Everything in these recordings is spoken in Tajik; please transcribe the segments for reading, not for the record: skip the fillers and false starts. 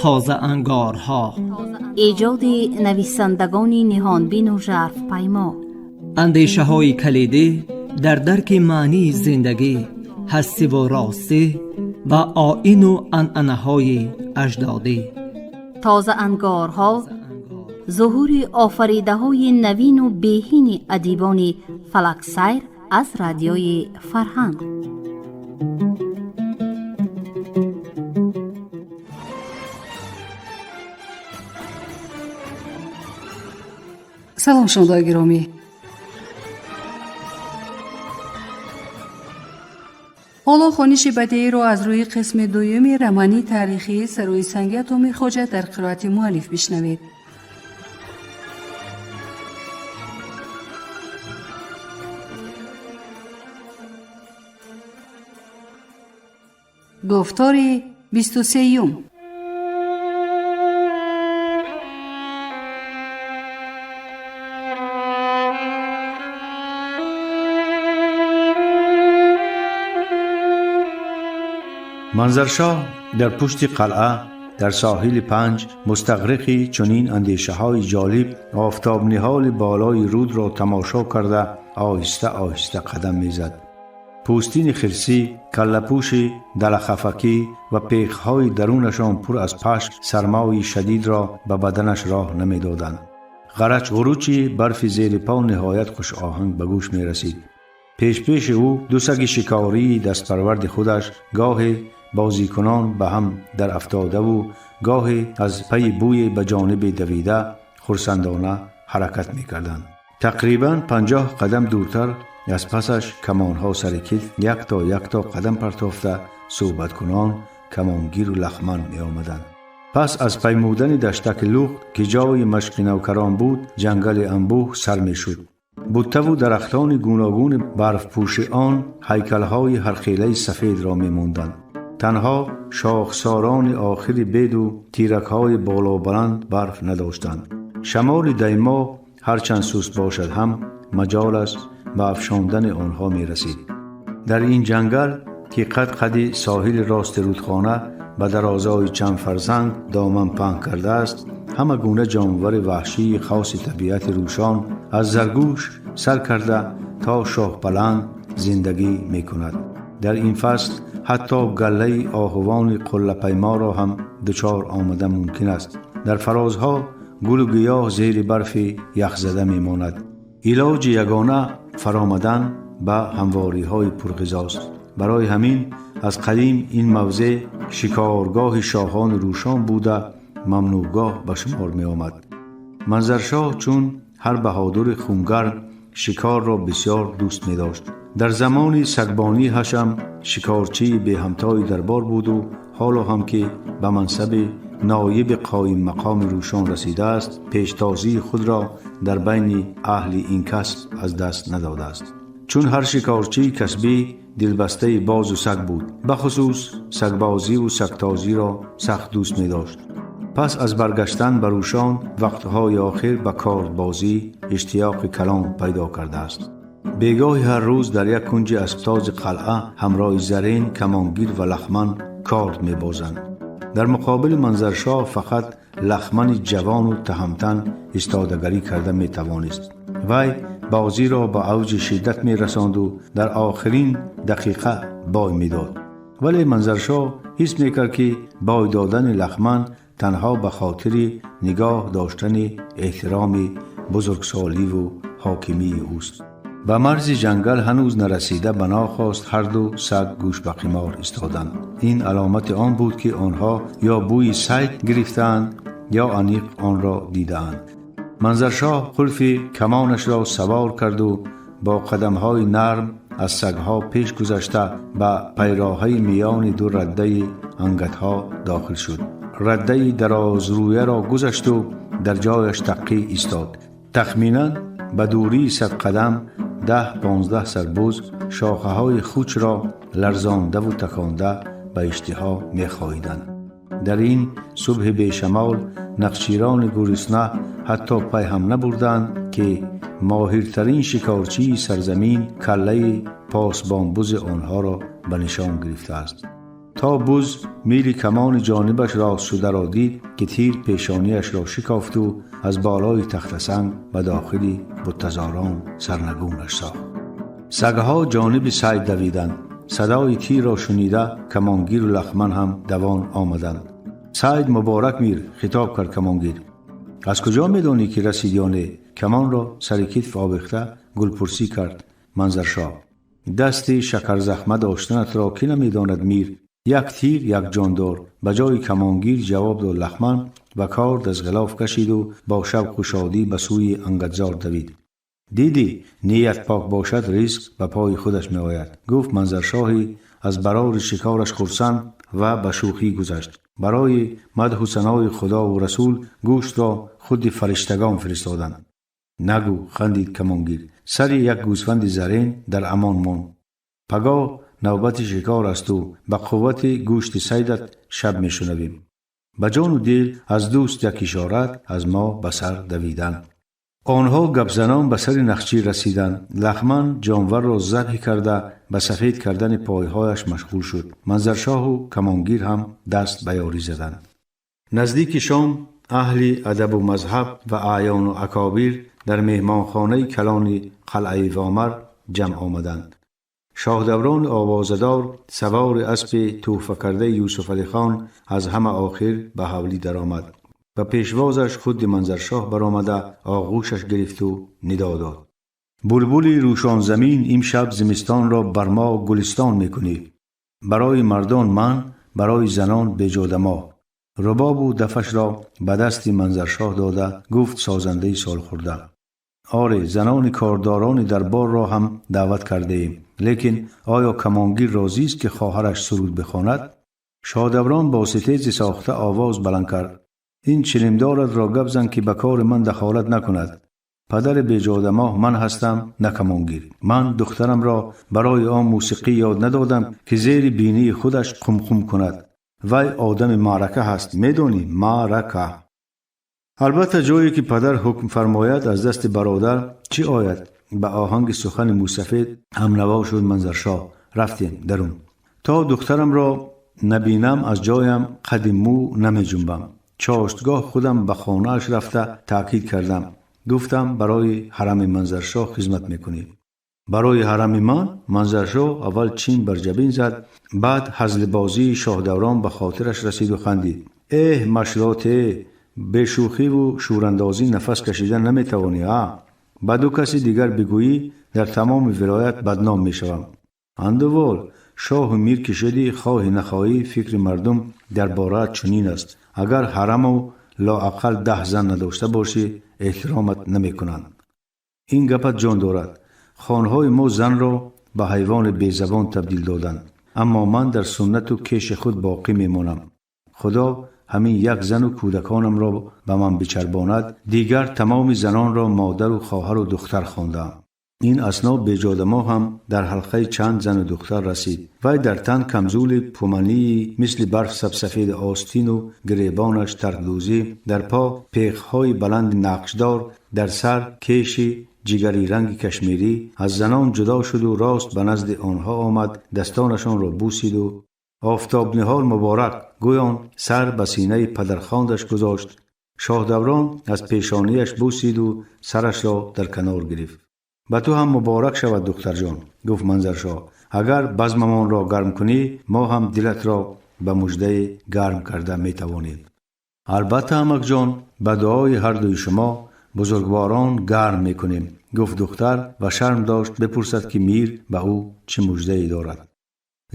Тозаангорҳо, эҷоди нависандагони ниҳонбину жарфпаймо, андешаҳои калидӣ дар дарки маънии зиндагӣ, ҳастиву ростӣ ва оину анъанаҳои аҷдодӣ. Тозаангорҳо, зуҳури офаридаҳои навину беҳини адибони фалаксайр аз Радиои Фарҳанг. Салом, шунавандаои гиромӣ. Ҳоло хониши бадеиро аз рӯи қисми дуюми романи таърихии Сарои санги Атоми Хоҷа дар қироати муаллиф бишнавед. Гуфтори 23-юм. Манзаршоҳ дар пушти қалъа, дар соҳили Панҷ, мустағриқи чунин андешаҳои ҷолиб, офтобниҳоли болои рудро тамошо карда, оҳиста оҳиста қадам мезад. Пӯстини хирсӣ, каллапӯши далахафакӣ ва пехҳои дарунашон пур аз пашм сармои шадидро ба баданаш роҳ намедоданд. Ғарач-ғуручи барфи зери по ниҳоят хушоҳанг ба гӯш мерасид. Пешпеши ӯ ду саги шикории дастпарварди худаш гоҳе бозикунон ба ҳам дар афтодаву гоҳе аз пайи бӯе ба ҷониби давида хурсандона ҳаракат мекарданд. Тақрибан 50 қадам дуртар аз пасаш камонҳо сари китф якто якто қадам партофта, суҳбаткунон камонгиру лахман меомаданд. Пас аз паймудани даштаки лухт, ки ҷои машқи навкарон буд, ҷангали анбӯҳ сар мешуд. Буттаву дарахтони гуногуни барфпӯши он ҳайкалҳои ҳархелаи сафедро мемонданд. Танҳо шохсорони охири беду тиракҳои болобаланд барф надоштанд. Шамоли даймо ҳарчанд суст бошад ҳам, маҷол аст ба афшондани онҳо мерасид. Дар ин ҷангал, ки қад қади соҳили рости рудхона ба дарозои чанд фарзанг доман паҳн кардааст, ҳама гуна ҷонвари ваҳшии хоси табиати Рӯшон аз заргӯш сар карда то шоҳпаланг зиндагӣ мекунад. Дар ин фасл ҳатто галлаи оҳувони қуллапайморо ҳам дучор омада мумкин аст. Дар фарозҳо гулу гиёҳ зери барфи яхзада мемонад. Илоҷи ягона фаромадан ба ҳамвориҳои пурғизост. Барои ҳамин аз қадим ин мавзеъ шикоргоҳи шоҳони Рӯшон буда, мамнӯъгоҳ ба шумор меомад. Манзаршоҳ чун ҳар баҳодури хунгарм шикорро бисёр дӯст медошт. Дар замони сагбонӣ ҳашам шикорчии беҳамтои дарбор буду ҳоло ҳам ки ба мансаби ноиби қоиммақоми Рӯшон расидааст, пештозии худро дар байни аҳли ин касб аз даст надодааст. Чун ҳар шикорчии касбӣ дилбастаи бозу саг буд, бахусус сагбозиву сагтозиро сахт дӯст медошт. Пас аз баргаштан ба Рӯшон вақтҳои охир ба кордбозӣ иштиёқи калон пайдо кардааст. Бегоҳи ҳар рӯз дар як кунҷи асбтози қалъа ҳамроҳи Зарин, камонгир ва лахман корд мебозанд. Дар муқобили Манзаршоҳ фақат лахмани ҷавону таҳамтан истодагарӣ карда метавонист. Вай бозиро ба авҷи шиддат мерасонду дар охирин дақиқа бой медод. Вале Манзаршоҳ ҳис мекард, ки бой додани лахман танҳо ба хотири нигоҳ доштани эҳтироми бузургсоливу ҳокимии ӯст. Ба марзи ҷангал ҳанӯз нарасида ба нохост ҳарду саг гӯш ба қимор истоданд. Ин аломати он буд, ки онҳо ё бӯи сайд гирифтаанд, ё аниқ онро дидаанд. Манзаршоҳ қулфи камонашро савор карду бо қадамҳои нарм аз сагҳо пеш гузашта ба пайроҳаи миёни ду раддаи ангатҳо дохил шуд. Раддаи дарозрӯяро гузашту дар ҷояш таққӣ истод. Тахминан ба дурии 100 қадам 10-15 сарбуз шохаҳои хучро ларзондаву таконда ба иштиҳо мехоҳиданд. Дар ин субҳи бешамол нақширони гурусна ҳатто пай ҳам набурданд, ки моҳиртарин шикорчии сарзамин каллаи Посбон бузи онҳоро ба нишон гирифтааст. То буз мили камони ҷонибаш рост шударо дид, ки тир пешониашро шикофту аз болои тахтасанг ба дохили буттазорон сарнагунаш сохт. Сагҳо ҷониби сайд давиданд. Садои тирро шунида, Камонгиру Лахман ҳам давон омаданд. «Сайд муборак, мир», хитоб кард Камонгир. «Аз куҷо медонӣ, ки расид ё не?» Камонро сари китф овехта гулпурсӣ кард Манзаршоҳ. «Дасти шакарзахма доштанатро кӣ намедонад, мир? Як тир, як ҷондор», ба ҷои Камонгир ҷавоб дод Лахман ва корд аз ғилоф кашиду бо шавқу шодӣ ба сӯи ангадзор давид. «Дидӣ, ният пок бошад, ризқ ба пои худаш меояд», гуфт Манзаршоҳӣ, аз барори шикораш хурсанд, ва ба шӯхӣ гузашт. «Барои мадҳу санои Худову Расул гӯштро худи фариштагон фиристоданд». «Нагӯ», хандид Камонгир. «Сари як гӯсфанди зарин дар амон монд. Пагоҳ навбати шикор асту ба қуввати гӯшти сайдат шаб мешунавем. Ба ҷону дил аз дӯст як ишорат, аз мо ба сар давидан». Онҳо гапзанон ба сари нахчир расиданд. Лахман ҷонварро забҳ карда, ба сафед кардани пойҳояш машғул шуд. Манзаршоҳу Камонгир ҳам даст ба ёрӣ заданд. Наздики шом аҳли адабу мазҳаб ва аъёну акобир дар меҳмонхонаи калони қалъаи Вомар ҷамъ омаданд. Шоҳдаврони овозадор, савори аспи тӯҳфакардаи Юсуфалихон, аз ҳама охир ба ҳавлӣ даромад. Ба пешвозаш худи Манзаршоҳ баромада, оғӯшаш гирифту нидо дод: «Булбули рӯшонзамин, имшаб зимистонро бар мо гулистон мекунӣ. Барои мардон ман, барои занон беҷодамоҳ». Рубобу дафашро ба дасти Манзаршоҳ дода, гуфт созандаи солхӯрда: «Оре, занони кордорони дарборро ҳам даъват кардаем, лекин оё Камонгир розист, ки хоҳараш суруд бихонад?» Шоҳдаврон бо ситези сохта овоз баланд кард: «Ин чилимдоратро гап зан, ки ба кори ман дахолат накунад. Падари беҷодамоҳ ман ҳастам, на Камонгир. Ман духтарамро барои он мусиқӣ ёд надодам, ки зери бинии худаш қумқум кунад. Вай одами маърака ҳаст, медонӣ, маърака. Албатта, ҷое ки падар ҳукм фармояд, аз дасти бародар чӣ ояд?» Ба оҳанги сухани мӯсафед ҳамнаво шуд Манзаршоҳ. «Рафтем дарун. То духтарамро набинам, аз ҷоям қади мӯ намеҷунбам. Чоштгоҳ худам ба хонааш рафта таъкид кардам. Гуфтам, барои ҳарами Манзаршоҳ хизмат мекунӣ». «Барои ҳарами ман?» Манзаршоҳ аввал чин бар ҷабин зад, баъд ҳазлибозии Шоҳдаврон ба хотираш расиду хандид: «Эҳ, машлоте, бешӯхиву шӯрандозӣ нафас кашида наметавонӣ, а? Ба ду каси дигар бигӯӣ, дар тамоми вилоят бадном мешавам. Андувол, шоҳу мир ки шудӣ, хоҳӣ нахоҳӣ, фикри мардум дар бораат чунин аст: агар ҳараму лоақал 10 зан надошта бошӣ, эҳтиромат намекунанд. Ин гапат ҷон дорад. Хонҳои мо занро ба ҳайвони безабон табдил доданд, аммо ман дар суннату кеши худ боқӣ мемонам. Худо ҳамин як зану кӯдаконамро ба ман бичарбонад, дигар тамоми занонро модару хоҳару духтар хондаам». Ин асно беҷодамо ҳам дар ҳалқаи чанд зану духтар расид. Вай дар тан камзули пумании мисли барф сабсафеди, остину гиребонаш таркдӯзӣ, дар по пехҳои баланди нақшдор, дар сар кеши ҷигари ранги кашмирӣ аз занон ҷудо шуду рост ба назди онҳо омад, дастонашонро бусиду «Офтобниҳол муборак» гӯён сар ба синаи падархондаш гузошт. Шоҳдаврон аз пешонияш бусиду сарашро дар канор гирифт. «Ба ту ҳам муборак шавад, духтарҷон», гуфт Манзаршоҳ. «Агар базмамонро гарм кунӣ, мо ҳам дилатро ба муждае гарм карда метавонем». «Албатта, амакҷон, ба дуои ҳардуи шумо бузургворон гарм мекунем», гуфт духтар ва шарм дошт бипурсад, ки мир ба ӯ чӣ муждае дорад.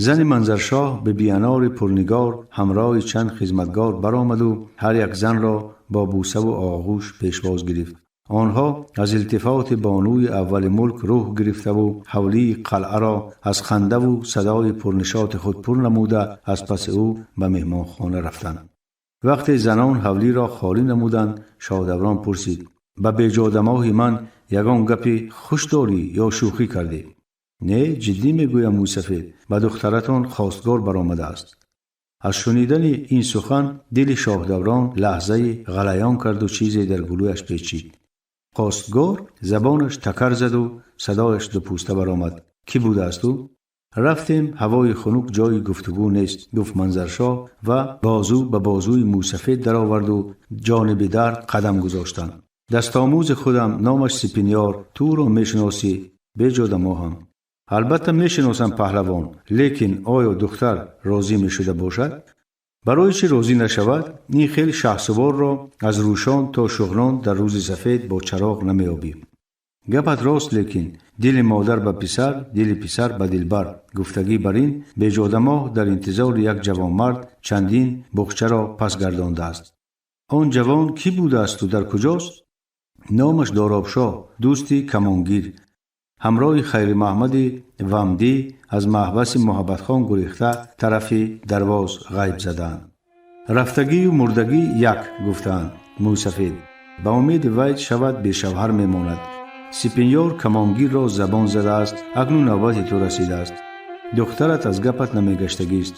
Зани Манзаршоҳ Бибианори пурнигор ҳамроҳи чанд хизматгор баромаду ҳар як занро бо бусаву оғӯш пешвоз гирифт. Онҳо аз илтифоти бонуи аввали мулк рӯҳ гирифтаву ҳавлии қалъаро аз хандаву садои пурнишоти худ пур намуда, аз паси ӯ ба меҳмонхона рафтанд. Вақте занон ҳавлиро холӣ намуданд, Шоҳдаврон пурсид: «Ба беҷодамоҳи ман ягон гапи хуш дорӣ ё шӯхӣ кардӣ?» «Не, ҷиддӣ мегӯям, мӯсафед, ба духтаратон хостгор баромадааст». Аз шунидани ин сухан дили Шоҳдаврон лаҳзаи ғалаён карду чизе дар гулӯяш печид. «Хостгор?» Забонаш такар заду садояш дупӯста баромад. Кӣ будааст ӯ? Рафтем, ҳавои хунук ҷои гуфтугӯ нест, гуфт Манзаршоҳ ва бозу ба бозуи мӯйсафед дароварду ҷониби дар қадам гузоштанд. Дастомӯзи худам, номаш Сипинёр, ту ӯро мешиносӣ, беҷода моҳам. Албатта мешиносам паҳлавон, лекин оё духтар розӣ мешуда бошад? Барои чӣ розӣ нашавад? Ин хел шаҳсуворро аз Рӯшон то Шуғнон дар рӯзи сафед бо чароғ намеёбӣ. Гапат рост, лекин дили модар ба писар, дили писар ба дилбар. Гуфтагӣ бар ин беҷодамоҳ дар интизори як ҷавонмард чандин буғчаро пас гардондааст. Он ҷавон кӣ будаасту дар куҷост? Номаш Доробшоҳ, дӯсти камонгир. Ҳамроҳи Хайримаҳмади Вамдӣ аз маҳбаси Муҳаббатхон гурехта тарафи Дарвоз ғайб задаанд. Рафтагию мурдагӣ як, гуфтаанд мӯйсафед. Ба умеди вай шавад бешавҳар мемонад. Сипинёр камонгирро забон задааст, акнун навбати ту расидааст. Духтарат аз гапат намегаштагист.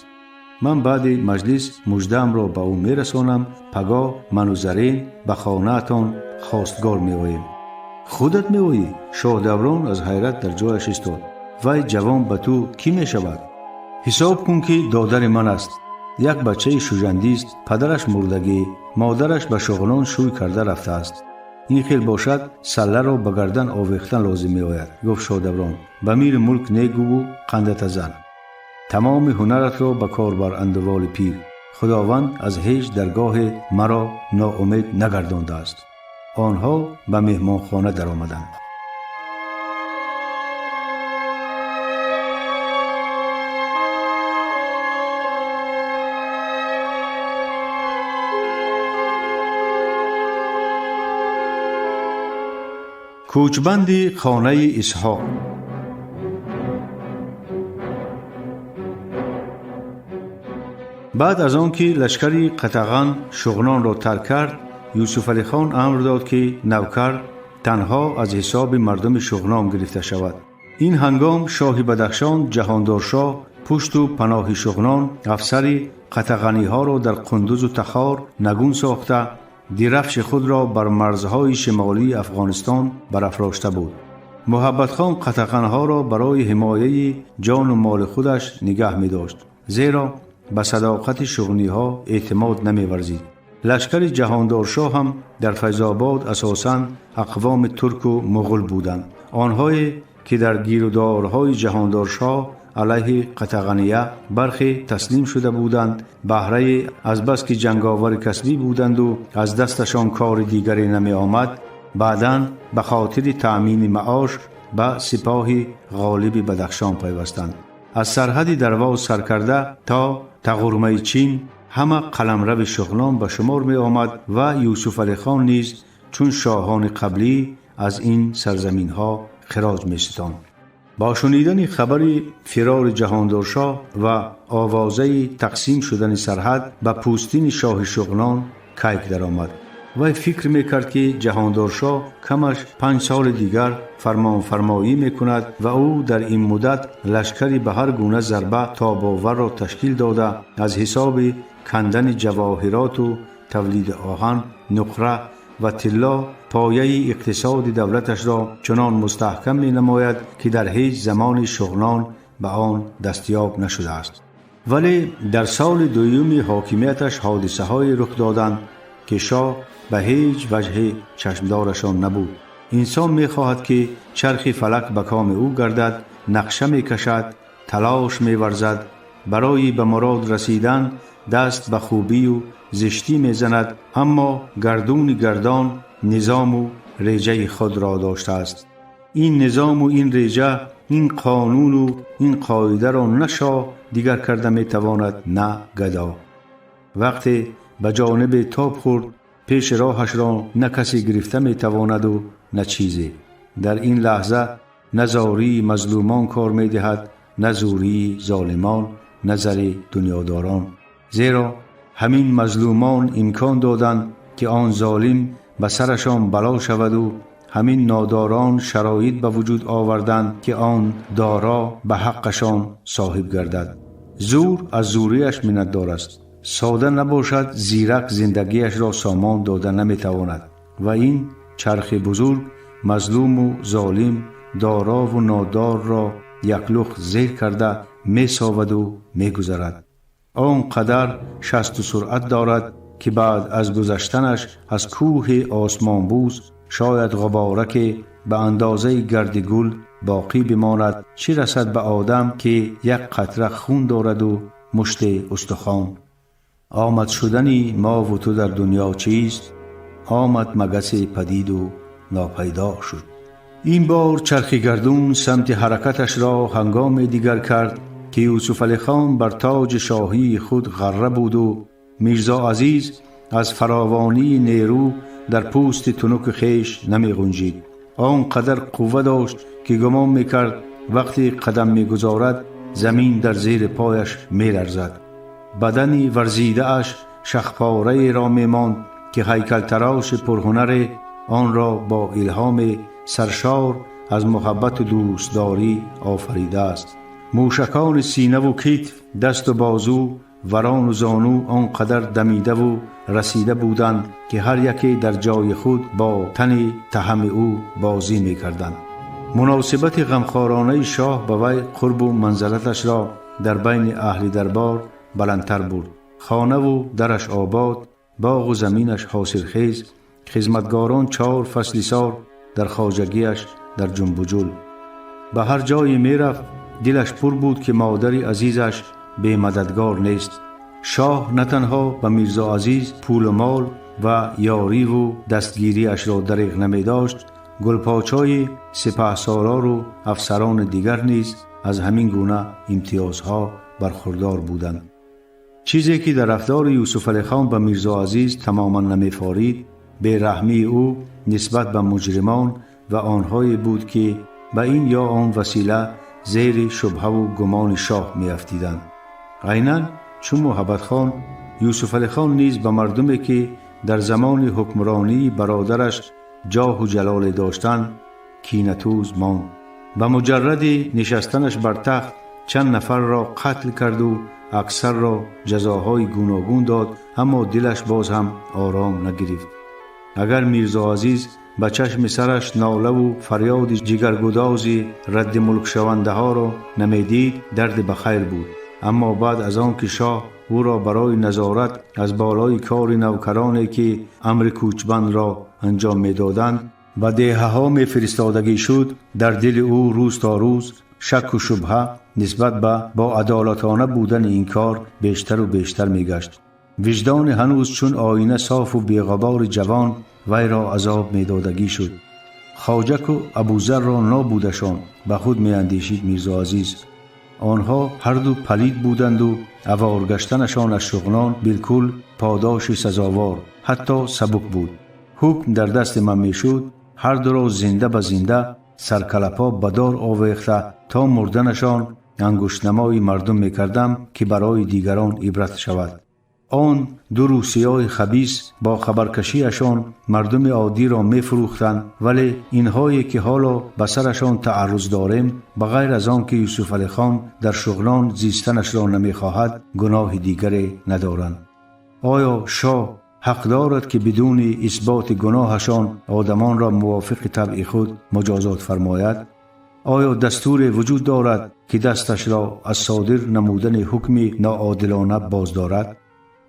Ман баъди маҷлис муждаамро ба ӯ мерасонам, пагоҳ ману Зарин ба хонаатон хостгор меоем. Худат меоӣ? Шоҳдаврон аз ҳайрат дар ҷояш истод. Вай ҷавон ба ту кӣ мешавад? Ҳисоб кун, ки додари ман аст. Як бачаи шужандист, падараш мурдагӣ, модараш ба Шуғнон шӯй карда рафтааст. Ин хел бошад, салларо ба гардан овехтан лозим меояд, гуфт Шоҳдаврон. Ба мири мулк негӯву қандата зан. Тамоми ҳунаратро ба кор бар, андуволи пир. Худованд аз ҳеҷ даргоҳе маро ноумед нагардондааст. Онҳо ба меҳмонхона даромаданд. Кӯчбанди хонаи Исҳоқ. Баъд аз он ки лашкари Қатаған Шуғнонро тарк кард, Юсуфалихон амр дод, ки навкар танҳо аз ҳисоби мардуми Шуғнон гирифта шавад. Ин ҳангом шоҳи Бадахшон Ҷаҳондоршоҳ пушту паноҳи Шуғнон афсари қатағаниҳоро дар Қундузу Тахор нагун сохта, дирафши худро бар марзҳои шимолии Афғонистон барафрошта буд. Муҳаббатхон қатағанҳоро барои ҳимояи ҷону моли худаш нигаҳ медошт, зеро ба садоқати шуғниҳо эътимод намеварзид. Лашкари Ҷаҳондоршоҳ ҳам дар Файзобод асосан ақвоми турку муғул буданд. Онҳое ки дар гирудорҳои Ҷаҳондоршоҳ алайҳи Қатағания бархе таслим шуда буданд, баҳраи азбаски ҷанговари касбӣ буданду аз дасташон кори дигаре намеомад, баъдан ба хотири таъмини маош ба сипоҳи ғолиби Бадахшон пайвастанд. Аз сарҳади Дарвоз саркарда то Тағурмаи Чин ҳама қаламрави Шуғнон ба шумор меомад ва Юсуфалихон низ чун шоҳони қаблӣ аз ин сарзаминҳо хироҷ меситонд. Бо шунидани хабари фирори Ҷаҳондоршоҳ ва овозаи тақсим шудани сарҳад ба пӯстини шоҳи Шуғнон кайк даромад. Вай фикр мекард, ки Ҷаҳондоршоҳ камаш 5 соли дигар фармонфармоӣ мекунад ва ӯ дар ин муддат лашкари ба ҳар гуна зарба тобоварро ташкил дода, аз ҳисоби кандани ҷавоҳироту тавлиди оҳан, нуқра ва тилло пояи иқтисоди давлаташро чунон мустаҳкам менамояд, ки дар ҳеҷ замони Шуғнон ба он дастёб нашудааст. Вале дар соли дуюми ҳокимияташ ҳодисаҳое рух доданд, ки шоҳ ба ҳеҷ ваҷҳе чашмдорашон набуд. Инсон мехоҳад, ки чархи фалак ба коми ӯ гардад, нақша мекашад, талош меварзад, барои ба мурод расидан даст ба хубию зиштӣ мезанад, аммо гардуни гардон низому реҷаи худро доштааст. Ин низому ин реҷа, ин қонуну ин қоидаро на шоҳ дигар карда метавонад, на гадо. Вақте ба ҷонибе тоб хӯрд, пеши роҳашро на касе гирифта метавонаду на чизе. Дар ин лаҳза на зории мазлумон кор медиҳад, на зӯрии золимон, на зари дунёдорон. Зеро ҳамин мазлумон имкон доданд, ки он золим ба сарашон бало шаваду ҳамин нодорон шароит ба вуҷуд оварданд, ки он доро ба ҳаққашон соҳиб гардад. Зур аз зӯрияш миннатдор аст. Сода набошад, зирак зиндагиашро сомон дода наметавонад ва ин чархи бузург мазлуму золим, дорову нодорро яклухт зер карда месоваду мегузарад. Он қадар шасту суръат дорад, ки баъд аз гузаштанаш аз кӯҳи осмонбӯс шояд ғубораке ба андозаи гарди гул боқӣ бимонад. Чӣ расад ба одам, ки як қатра хун дораду мушти устухон? Омад шудани мову ту дар дунё чист? Омад магасе падиду нопайдо шуд. Ин бор чархи гардун самти ҳаракаташро ҳангоме дигар кард, ки Юсуфалихон бар тоҷи шоҳии худ ғарра буду Мирзо Азиз аз фаровонии нерӯ дар пӯсти тунуки хеш намеғунҷид. Он қадар қувва дошт, ки гумон мекард, вақте қадам мегузорад, замин дар зери пояш меларзад. Бадани варзидааш шахпораеро мемонд, ки ҳайкалтароши пурҳунаре онро бо илҳоми саршор аз муҳаббату дӯстдорӣ офаридааст. Мӯшакони синаву китф, дасту бозу, варону зону он қадар дамидаву расида буданд, ки ҳар яке дар ҷои худ бо тани таҳами ӯ бозӣ мекарданд. Муносибати ғамхоронаи шоҳ ба вай қурбу манзалаташро дар байни аҳли дарбор баландтар бурд. Хонаву дараш обод, боғу заминаш ҳосилхез, хизматгорон чор фасли сол дар хоҷагиаш дар ҷунбуҷул. Ба ҳар ҷое мерафт, дилаш пур буд, ки модари азизаш бемададгор нест. Шоҳ на танҳо ба Мирзо Азиз пулу мол ва ёриву дастгириашро дареғ намедошт, гулпочои сипаҳсолору афсарони дигар низ аз ҳамин гуна имтиёзҳо бархурдор буданд. Чизе ки дар рафтори Юсуфалихон ба Мирзо Азиз тамоман намефорид, бераҳмии ӯ нисбат ба муҷримон ва онҳое буд, ки ба ин ё он васила зери шубҳаву гумони шоҳ меафтиданд. Айнан чун Муҳаббатхон, Юсуфалихон низ ба мардуме, ки дар замони ҳукмронии бародараш ҷоҳу ҷалоле доштанд, кинатӯз монд. Ба муҷарради нишастанаш бар тахт чанд нафарро қатл карду аксарро ҷазоҳои гуногун дод, аммо дилаш боз ҳам ором нагирифт. Агар Мирзо Азиз ба чашми сараш нолаву фарёди ҷигаргудози радди мулкшавандаҳоро намедид, дарди ба хайр буд. Аммо баъд аз он ки шоҳ ӯро барои назорат аз болои кори навкароне, ки амри кӯчбандро анҷом медоданд, ба деҳаҳо мефиристодагӣ шуд, дар дили ӯ рӯз то рӯз шакку шубҳа нисбат ба боадолатона будани ин кор бештару бештар мегашт. Виҷдони ҳанӯз чун оина софу беғубори ҷавон вайро азоб медодагӣ шуд. Хоҷаку Абузарро нобудашон, ба худ меандешид Мирзо Азиз. Онҳо ҳарду палид буданду аворгаштанашон аз Шуғнон билкул подоши сазовор, ҳатто сабук буд. Ҳукм дар дасти ман мешуд, ҳардуро зинда ба зинда саркалапо ба дор овехта, то мурданашон ангуштнамои мардум мекардам, ки барои дигарон ибрат шавад. Он ду русиёи хабис бо хабаркашиашон мардуми оддиро мефурӯхтанд, вале инҳое, ки ҳоло ба сарашон таарруз дорем, ба ғайр аз он ки Юсуфалихон дар Шуғнон зистанашро намехоҳад, гуноҳи дигаре надоранд. Оё шоҳ ҳақ дорад, ки бидуни исботи гуноҳашон одамонро мувофиқи табъи худ муҷозот фармояд? Оё дастуре вуҷуд дорад, ки дасташро аз содир намудани ҳукми ноодилона боздорад?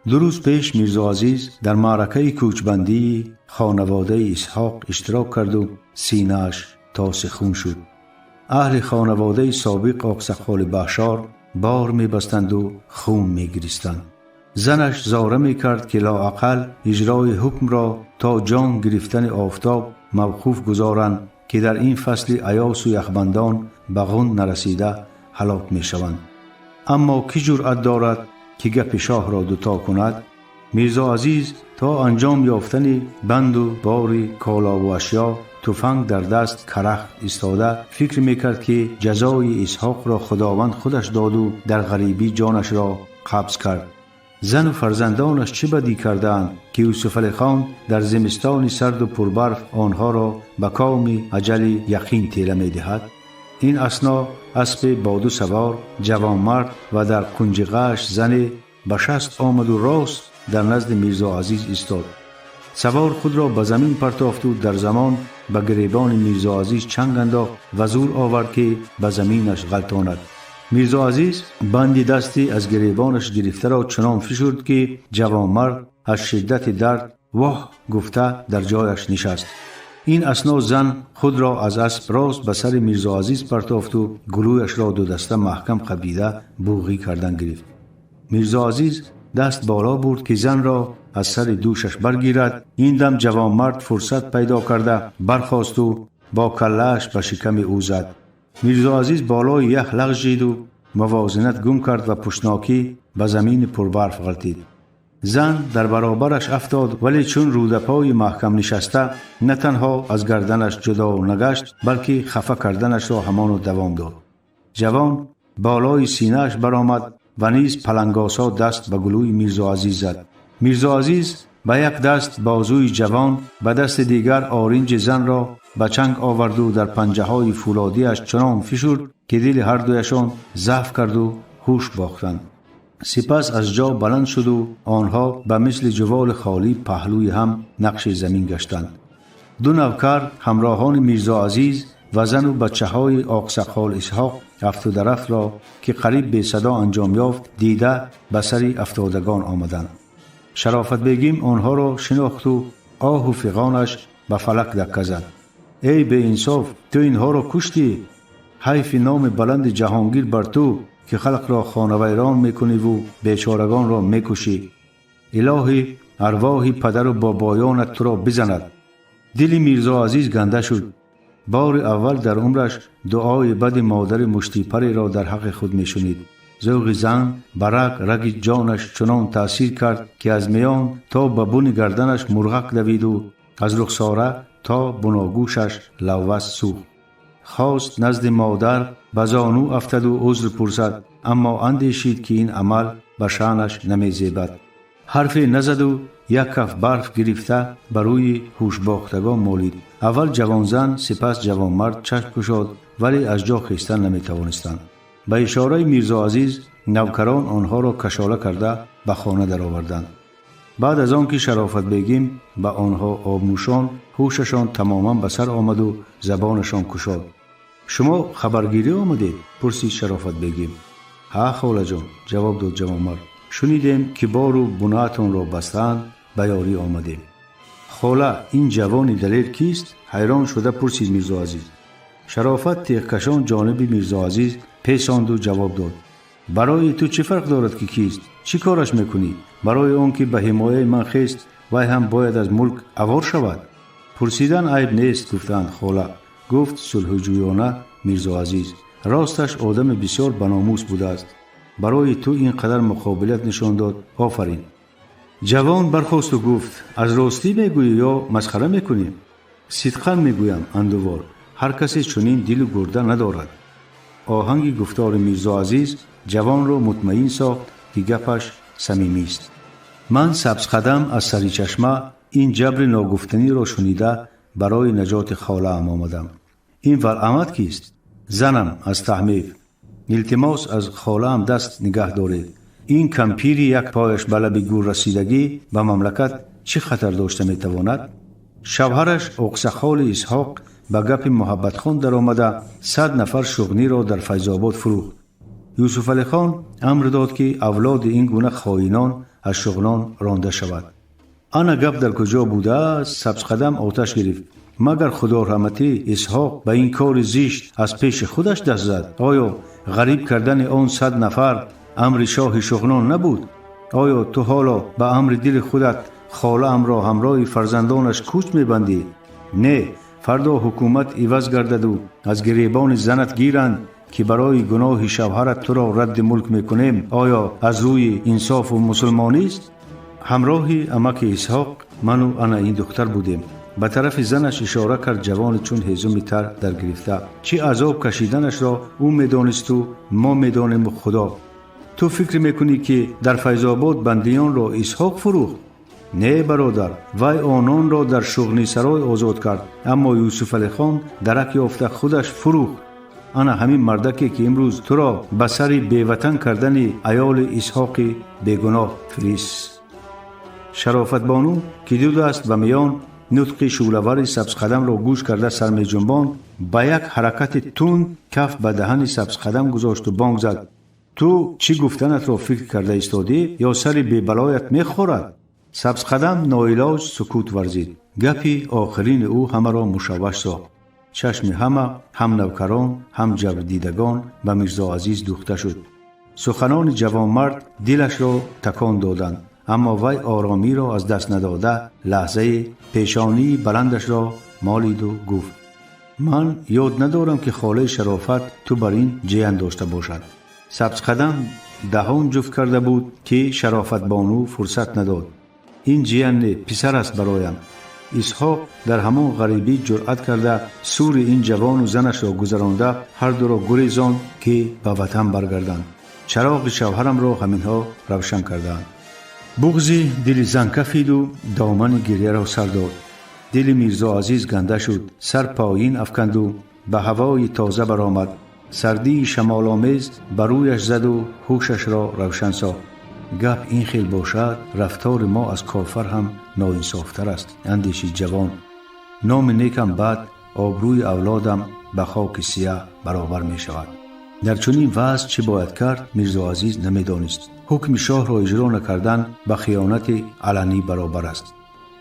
Ду рӯз пеш Мирзо Азиз дар маъракаи кӯчбандии хонаводаи Исҳоқ иштирок карду синааш тоси хун шуд. Аҳли хонаводаи собиқ оқсаққоли Баҳшор бор мебастанду хун мегиристанд. Занаш зора мекард, ки лоақал иҷрои ҳукмро то ҷон гирифтани офтоб мавқуф гузоранд, ки дар ин фасли аёсу яхбандон ба ғун нарасида ҳалок мешаванд. Аммо кӣ ҷуръат дорад, ки гапи шоҳро дуто кунад? Мирзо Азиз то анҷом ёфтани банду бори колову ашё туфанг дар даст карахт истода фикр мекард, ки ҷазои Исҳоқро Худованд худаш доду дар ғарибӣ ҷонашро қабз кард. Зану фарзандонаш чӣ бадӣ кардаанд, ки Юсуфалихон дар зимистони сарду пурбарф онҳоро ба коми аҷали яқин тела медиҳад? Ин асно аспе бо ду савор, ҷавонмард ва дар кунҷиғааш зане ба шаст омаду рост дар назди Мирзо Азиз истод. Савор худро ба замин партофту дар замон ба гиребони Мирзо Азиз чанг андохт ва зур овард, ки ба заминаш ғалтонад. Мирзо Азиз банди дасти аз гиребонаш гирифтаро чунон фишурд, ки ҷавонмард аз шиддати дард воҳ гуфта дар ҷояш нишаст. Ин асно зан худро аз асп рост ба сари Мирзо Азиз партофту гулӯяшро дудаста маҳкам қабида буғӣ кардан гирифт. Мирзо Азиз даст боло бурд, ки занро аз сари дӯшаш баргирад. Ин дам ҷавонмард фурсат пайдо карда бархосту бо каллааш ба шиками ӯ зад. Мирзо Азиз болои ях лағжиду мувозинат гум кард ва пуштнокӣ ба замини пурбарф ғалтид. Зан дар баробараш афтод, вале чун рӯдапои маҳкам нишаста, на танҳо аз гарданаш ҷудо нагашт, балки хафа карданашро ҳамоно давом дод. Ҷавон болои синааш баромад ва низ палангосо даст ба гулӯи Мирзо Азиз зад. Мирзо Азиз ба як даст бозуи ҷавон, ба дасти дигар оринҷи занро ба чанг оварду дар панҷаҳои фӯлодиаш чунон фишурд, ки дили ҳардуяшон заъф карду ҳуш бохтанд. Сипас аз ҷо баланд шуду онҳо ба мисли ҷуволи холӣ паҳлӯи ҳам нақши замин гаштанд. Ду навкар, ҳамроҳони Мирзо Азиз ва зану бачаҳои Оқсаққол Исҳоқ афтударафтро, ки қариб бесадо анҷом ёфт, дида ба сари афтодагон омаданд. Шарофатбегим онҳоро шинохту оҳу фиғонаш ба фалак дакка зад. Эй беинсоф, ту инҳоро куштӣ! Ҳайфи номи баланди Ҷаҳонгир бар ту, ки халқро хонавайрон мекуниву бечорагонро мекушӣ. Илоҳӣ, арвоҳи падару бобоёнат туро бизанад. Дили Мирзо Азиз ганда шуд. Бори аввал дар умраш дуои бади модари муштипареро дар ҳаққи худ мешунид. Зӯғи зан ба раг раги ҷонаш чунон таъсир кард, ки аз миён то ба буни гарданаш мурғак давиду аз рухсора то буногӯшаш лаввас сӯхт. Хост назди модар ба зону афтаду узр пурсад, аммо андешид, ки ин амал ба шаънаш намезебад. Ҳарфе назаду як каф барф гирифта ба рӯи ҳушбохтагон молид. Аввал ҷавонзан, сипас ҷавонмард чашм кушод, вале аз ҷо хестан наметавонистанд. Ба ишораи Мирзо Азиз навкарон онҳоро кашола карда ба хона дароварданд. Баъд аз он ки Шарофатбегим ба онҳо об нӯшон, ҳушашон тамоман ба сар омаду забонашон кушод. Шумо хабаргирӣ омадед? Пурсид Шарофатбегим. Ҳа, холаҷон, ҷавоб дод ҷавонмард. Шунидем, ки бору бунаатонро бастаанд, ба ёрӣ омадем. Хола, ин ҷавони далер кист? Ҳайрон шуда пурсид Мирзо Азиз. Шарофат теғкашон ҷониби Мирзо Азиз песонду ҷавоб дод: Барои ту чӣ фарқ дорад, ки кист? Чӣ кораш мекунӣ? Барои он ки ба ҳимояи ман хест, вай ҳам бояд аз мулк авор шавад? Пурсидан айб нест, гуфтанд, хола, гуфт сулҳуҷӯёна Мирзо Азиз. Росташ, одами бисёр баномус будааст. Барои ту ин қадар муқобилат нишон дод, офарин. Ҷавон бархосту гуфт: Аз ростӣ мегӯӣ ё масхара мекунӣ? Сидқан мегӯям, андувор. Ҳар касе чунин дилу гурда надорад. Оҳанги гуфтори Мирзо Азиз ҷавонро мутмаин сохт, ки гапаш самимист. Ман сабзқадам аз сари чашма ин ҷабри ногуфтаниро шунида барои наҷоти холаам омадам. Ин валамат кист? Занам аз Таҳмев. Илтимос, аз холаам даст нигаҳ доред. Ин кампири як пояш ба лаби гӯр расидагӣ ба мамлакат чӣ хатар дошта метавонад? Шавҳараш Оқсаққоли Исҳоқ ба гапи Муҳаббатхон даромада 100 нафар шуғниро дар Файзобод фурӯхт. Юсуфалихон амр дод, ки авлоди ин гуна хоинон аз Шуғнон ронда шавад. Ана гап дар куҷо будааст? Сабзқадам оташ гирифт. Магар худораҳматӣ Исҳоқ ба ин кори зишт аз пеши худаш даст зад? Оё ғариб кардани он 100 нафар амри шоҳи Шуғнон набуд? Оё ту ҳоло ба амри дили худат холаамро ҳамроҳи фарзандонаш кӯч мебандӣ? Не, фардо ҳукумат иваз гардаду аз гиребони занат гиранд, ки барои гуноҳи шавҳарат туро радди мулк мекунем, оё аз рӯи инсофу мусулмонист? Ҳамроҳи амаки Исҳоқ ману ана ин духтар будем. Ба тарафи занаш ишора кард ҷавони чун ҳезуми тар даргирифта. Чӣ азоб кашиданашро ӯ медонисту мо медонему Худо. Ту фикр мекунӣ, ки дар Файзобод бандиёнро Исҳоқ фурӯхт? Не, бародар, вай ононро дар Шуғнисарой озод кард, аммо Юсуфалихон дарак ёфта худаш фурӯхт. Ана ҳамин мардаке, ки имрӯз туро ба сари беватан кардани аёли Исҳоқи бегуноҳ фирист. Шарофатбону, ки ду даст ба миён нутқи шӯълавари Сабзқадамро гӯш карда сар меҷунбонд, ба як ҳаракати тунд каф ба даҳани Сабзқадам гузошту бонг зад: «Ту чӣ гуфтанатро фикр карда истодӣ ё сари бебалоят мехорад?» Сабзқадам ноилоҷ сукут варзид. Гапи охирини ӯ ҳамаро мушавваш сохт. Чашми ҳама, ҳам навкарон, ҳам ҷабрдидагон, ба Мирзоазиз дӯхта шуд. Суханони ҷавонмард дилашро такон доданд, аммо вай оромиро аз даст надода, лаҳзаи пешонии баландашро молиду гуфт: «Ман ёд надорам, ки холаи Шарофат ту бар ин ҷиян дошта бошад». Сабзқадам даҳон ҷуфт карда буд, ки Шарофатбону фурсат надод: «Ин ҷиян не, писар аст бароям. Исҳоқ дар ҳамон ғарибӣ ҷуръат карда, сури ин ҷавону занашро гузаронда, ҳардуро гурезонд, ки ба ватан баргарданд. Чароғи шавҳарамро ҳаминҳо равшан кардаанд». Буғзи дили зан кафиду домани гирьяро сар дод. Дили Мирзоазиз ганда шуд. Сар поин афканду ба ҳавои тоза баромад. Сардии шамоломез ба рӯяш заду ҳушашро равшан сохт. Гап ин хел бошад, рафтори мо аз кофар ҳам ноинсофтар аст, андешид ҷавон. Номи некам бад, обрӯи авлодам ба хоки сияҳ баробар мешавад. Дар чунин вазъ чӣ бояд кард, Мирзоазиз намедонист. Ҳукми шоҳро иҷро накардан ба хиёнати аланӣ баробар аст.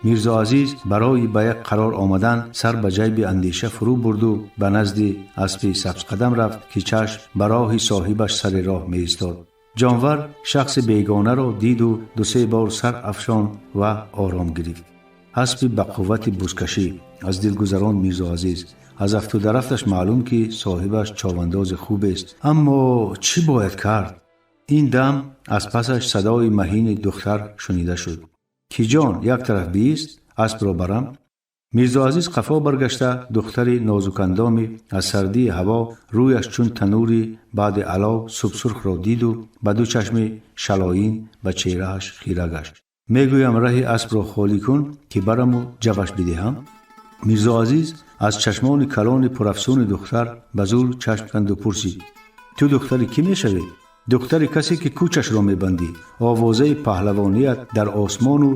Мирзоазиз барои ба як қарор омадан сар ба ҷайби андеша фурӯ бурду ба назди аспи Сабзқадам рафт, ки чашм ба роҳи соҳибаш сари роҳ меистод. Ҷонвар шахси бегонаро диду дусе бор сар афшон ва ором гирифт. Аспи ба қуввати бузкашӣ, аз дил гузаронд Мирзоазиз. Аз афтударафташ маълум, ки соҳибаш човандози хубест. Аммо чӣ бояд кард? Ин дам аз пасаш садои маҳини духтар шунида шуд: «Ки ҷон, як тараф биист, аспро барам». Мирзоазиз қафо баргашта, духтари нозукандоми аз сардии ҳаво рӯяш чун танӯри баъди алов субсурхро диду ба ду чашми шалоин ба чеҳрааш хира гашт. «Мегӯям, раҳи аспро холӣ кун, ки бараму ҷабаш бидиҳам». Мирзоазиз аз чашмони калони пурафсуни духтар ба зур чашм канду пурсид: «Ту духтари кӣ мешавӣ?» «Духтари касе, ки кӯчашро мебандӣ. Овозаи паҳлавоният дар осмону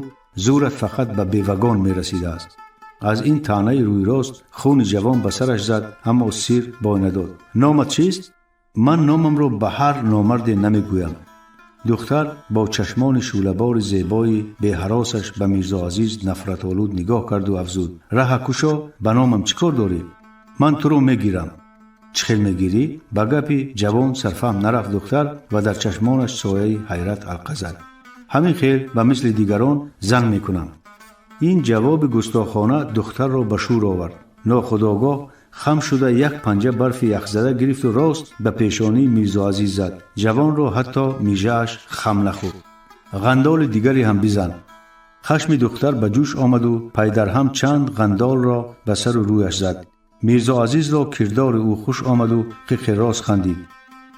зӯрат фақат ба бевагон мерасидааст». Аз ин таънаи рӯйрост хуни ҷавон ба сараш зад, аммо сир бой надод. «Номат чист?» «Ман номамро ба ҳар номарде намегӯям». Духтар бо чашмони шӯълабори зебои беҳаросаш ба Мирзоазиз нафратолуд нигоҳ карду афзуд: «Раҳа кушо, ба номам чӣ кор дорӣ? Ман туро мегирам». «Чӣ хел мегирӣ?» Ба гапи ҷавон сарфаҳм нарафт духтар ва дар чашмонаш сояи ҳайрат алқа зад. «Ҳамин хел, ба мисли дигарон зан мекунам». Ин ҷавоби густохона духтарро ба шӯр овард. Нохудогоҳ хам шуда, як панҷа барфи яхзада гирифту рост ба пешонии Мирзоазиз зад. Ҷавонро ҳатто мижааш хам нахӯрд. «Ғандоли дигаре ҳам бизан». Хашми духтар ба ҷӯш омаду пайдарҳам чанд ғандолро ба сару рӯяш зад. Мирзоазизро кирдори ӯ хуш омаду қиқи рост хандид.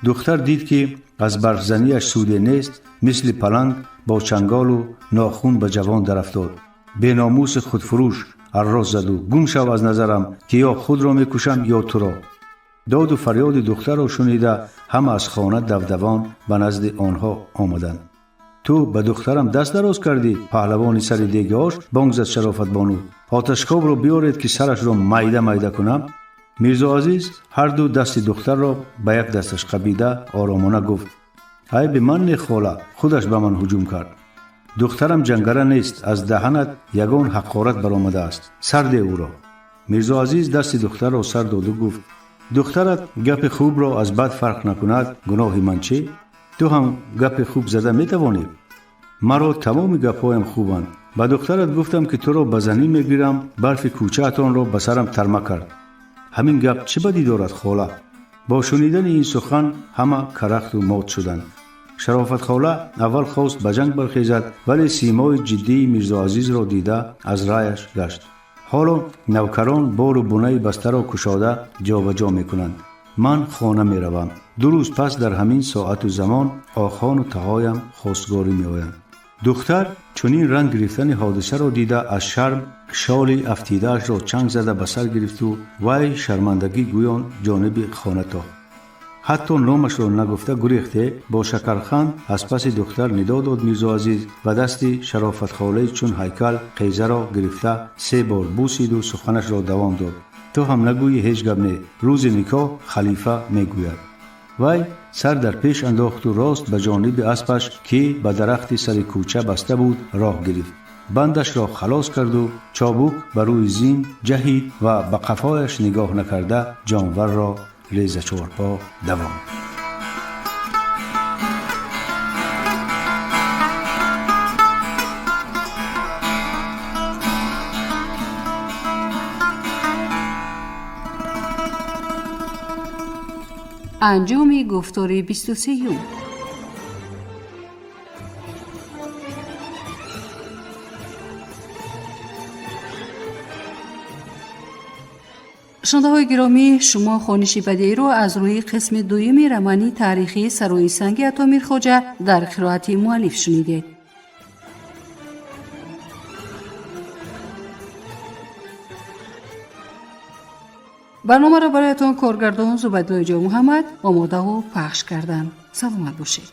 Духтар дид, ки аз барфзанияш суде нест, мисли паланг бо чанголу нохун ба ҷавон дарафтод. «Беномуси худфурӯш», арроз заду, «гум шав аз назарам, ки ё худро мекушам, ё туро». Доду фарёди духтарро шунида, ҳама аз хона давдавон ба назди онҳо омаданд. «Ту ба духтарам даст дароз кардӣ, паҳлавони сари деги ош», бонг зад Шарофатбону. «Оташкобро биёред, ки сарашро майда майда кунам». Мирзоазиз ҳарду дасти духтарро ба як дасташ қабида, оромона гуфт: «Айби ман не, хола, худаш ба ман ҳуҷум кард. Духтарам ҷангара нест, аз даҳанат ягон ҳақорат баромадааст, сарде ӯро». Мирзоазиз дасти духтарро сар доду гуфт: «Духтарат гапи хубро аз бад фарқ накунад, гуноҳи ман чӣ? Ту ҳам гапи хуб зада метавонӣ?» «Маро тамоми гапҳоям хубанд. Ба духтарат гуфтам, ки туро ба занӣ мегирам, барфи кӯчаатонро ба сарам тарма кард. Ҳамин гап чӣ бадӣ дорад, хола?» Бо шунидани ин сухан ҳама карахту мот шуданд. Шарофатхола аввал хост ба ҷанг бархезад, вале симои ҷиддии Мирзоазизро дида, аз раъяш гашт. Ҳоло навкарон бору бунаи бастаро кушода ҷобаҷо мекунанд. Ман хона меравам. 2 рӯз пас дар ҳамин соату замон Охону таҳоям хостгорӣ меоянд. Духтар чунин ранг гирифтани ҳодисаро дида, аз шарм шоли афтидаашро чанг зада ба сар гирифту вай шармандагӣ гӯён ҷониби хона тохт. Ҳатто номашро нагуфта гурехте, бо шакарханд аз паси духтар нидо дод Мирзо Азиз ва дасти шарофатхолаи чун ҳайкал қезаро гирифта се бор бусиду суханашро давом дод: ту ҳам нагӯӣ, ҳеҷ гап не, рӯзи никоҳ халифа мегӯяд. Вай сар дар пеш андохту рост ба ҷониби аспаш, ки ба дарахти сари кӯча баста буд, роҳ гирифт. Бандашро халос карду чобук ба рӯи зин ҷаҳид ва ба қафояш нигоҳ накарда ҷонварро резачорпо давонд. Анҷоми гуфтори 23-юм. Шунавандаҳои гиромӣ, шумо хониши бадеиро аз рӯи қисми дуюми романи таърихии Сарои санги Ато Мирхоҷа дар қироати муаллиф шунидед. Барномаро бароятон коргардон Зубайдуллои Ҷонмуҳаммад омодаву пахш карданд. Саломат бошед.